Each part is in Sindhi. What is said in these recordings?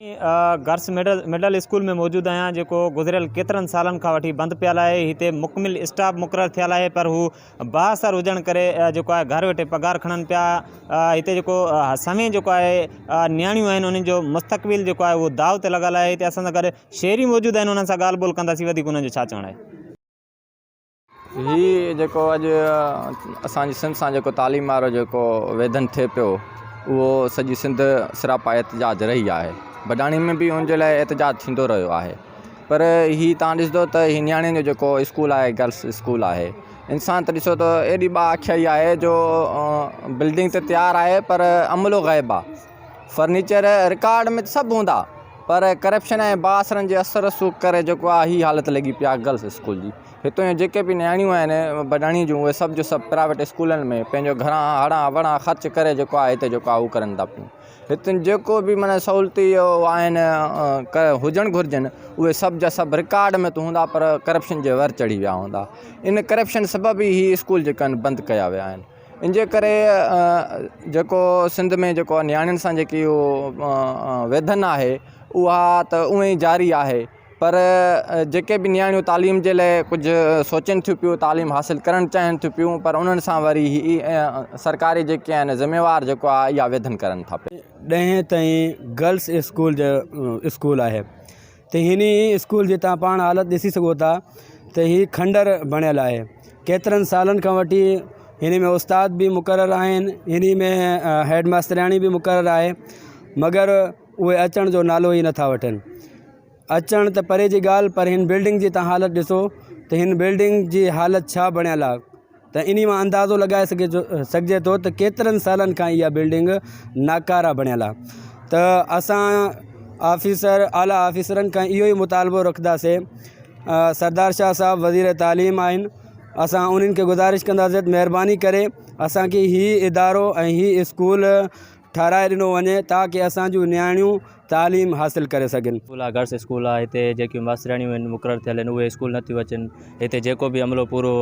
گرلس مڊل اسڪول ۾ موجود آهيان جيڪو گذريل ڪيترن سالن کان وٺي بند پيل آهي هتي مڪمل اسٽاف مقرر ٿيل آهي پر هو بااثر هجڻ ڪري جيڪو آهي گهر ويٺي پگهار کڻن پيا هتي جيڪو سوين جيڪو آهي نياڻيون آهن انهن جو مستقبل جيڪو آهي اهو داء تي لڳل آهي هتي اسان سان گڏ شهري موجود آهن انهن سان ڳالهه ٻولهه ڪنداسين وڌيڪ انهن جو ڇا چوڻ آهي. هي جيڪو اڄ اسان جي سنڌ سان جيڪو تعليم وارو جيڪو ويڌن ٿئي پيو اهو سڄي سنڌ سراپا احتجاج رهي آهي بڊاڻي ۾ به ان جي لاء احتجاج ٿيندو رهيو آهي پر هي تان ڏسندو ته هي نياڻين جو جيڪو اسڪول آهي گرلس اسڪول آهي انسان ته ڏسو ته ايڏي ٻا اکيائي آهي جو بلڊنگ ته تيار آهي پر عملو غائب آهي فرنيچر رڪارڊ ۾ ته سڀ هوندا پر ڪرپشن ۽ بااثرن جي اثر رسوخ ڪري جيڪو آهي هي حالت لڳي پئي آهي گرلس اسڪول جي هتان جون جيڪي به نياڻيون آهن بڊاڻي جون اهي سڀ جو سڀ پرائيويٽ اسڪولن ۾ پنهنجو گهران هڙان وڙان خرچ ڪري جيڪو آهي هتي جيڪو آهي اهو ڪرن ٿا پيون هتي جيڪو به معنيٰ سهولتي آهن هجڻ گهرجن اهي سڀ جا سڀ رڪارڊ ۾ ته هوندا پر ڪرپشن جي ور چڙهي ويا هوندا ان ڪرپشن سبب ئي هي اسڪول جيڪا آهن بند ڪيا ويا آهن ان جي ڪري جيڪو سنڌ ۾ جيڪو نياڻين سان جيڪي اهو ويڌن آهي اها ته اونئي جاري آهي پر جيڪي به نياڻيون تعليم جي لاء ڪجهه سوچن ٿيون پيون تعليم حاصل ڪرڻ چاهين ٿيون پيون پر انهن سان وري هي سرڪاري جيڪي آهن ذميوار جيڪو آهي اها ويڌن ڪرن ٿا پيا. ڏهين تائين گرلس اسڪول جو اسڪول آهي ته هن اسڪول جي تان پاڻ حالت ڏسي سگهو ٿا ته هي کنڊر بڻيل آهي ڪيترن سالن کان وٺي هن ۾ استاد به مقرر آهن هن ۾ هيڊ ماسترياڻي به مقرر آهي مگر اهي اچڻ جو نالو ئي نٿا وٺن اچڻ ته پري جي ڳالهه پر هن بلڊنگ جي تان حالت ڏسو ته هن بلڊنگ جي حالت ڇا بڻيل آهي ته انهي مان اندازو لڳائي سگهي سگهجي ٿو ته ڪيترن سالن کان اها بلڊنگ ناڪاره بڻيل آهي ته اسان آفيسر اعليٰ آفيسرن کان اهو ئي مطالبو رکنداسين سردار شاهه صاحب وزير تعليم آهن اسان انهن کي گذارش ڪنداسين ته مهرباني ڪري اسانکي هي ادارو ۽ هي اسڪول ٺهرائي ڏنو وڃي تاڪه اسان جون نياڻيون تعليم حاصل ڪري سگهن. اسڪول آ گرلس اسڪول آ هتي جيڪيون ماسترياڻيون آهن مقرر ٿيل آهن اهي اسڪول نٿيون اچن هتي جيڪو به عملو پورو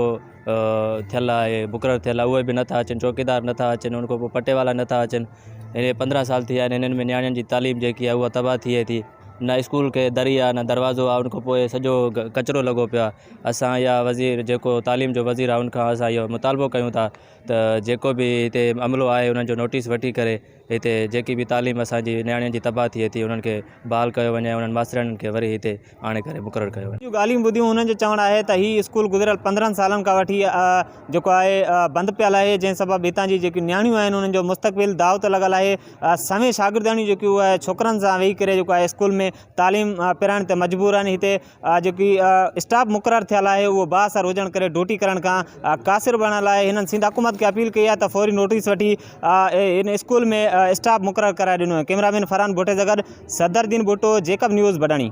ٿيل آهي مقرر ٿيل آهي اهي به نٿا اچن چوڪيدار نٿا اچن ان کان پوء پٽيوالا نٿا اچن هن 15 سال ٿي ويا آهن هنن ۾ نياڻين جي تعليم جيڪي آهي اها تباهه ٿئي ٿي نه اسڪول کي دري آ نه دروازو آ ان کان پوء سڄو ڪچرو لڳو پيو آ اسان يا وزير جيڪو تعليم جو وزير آ ان کان اسان اهو مطالبو ڪيون ٿا ته جيڪو به هتي عملو آهي انهن جو نوٽيس وٺي ڪري هتي جيڪي به تعليم اسان جي نياڻين جي تباهه ٿئي ٿي انهن کي بحال ڪيو وڃي ۽ انهن ماسترياڻين کي وري هتي آڻي ڪري مقرر ڪيو وڃي. جون ڳالهيون ٻڌيون انهن جو چوڻ آهي ته هي اسڪول گذريل 15 سالن کان وٺي جيڪو آهي بند پيل آهي جنهن سبب هتان جي جيڪي نياڻيون آهن انهن جو مستقبل داء تي لڳل آهي سوين شاگردياڻيون جيڪيون اهي ڇوڪرن سان ويهي ڪري جيڪو آهي اسڪول ۾ تعليم پرائڻ تي مجبور آهن هتي جيڪي اسٽاف مقرر ٿيل آهي اهو بااثر هجڻ ڪري ڊيوٽي ڪرڻ کان قاصر بڻيل آهي هنن سنڌ حڪومت کي اپيل ڪئي آهي ته فوري نوٽيس وٺي هن اسڪول ۾ اسٽاف مقرر ڪرائي ڏنو ڪئميرا مين فرحان ڀٽي سان گڏ صدر الدين ڀٽو جيڪب نيوز بڊاڻي.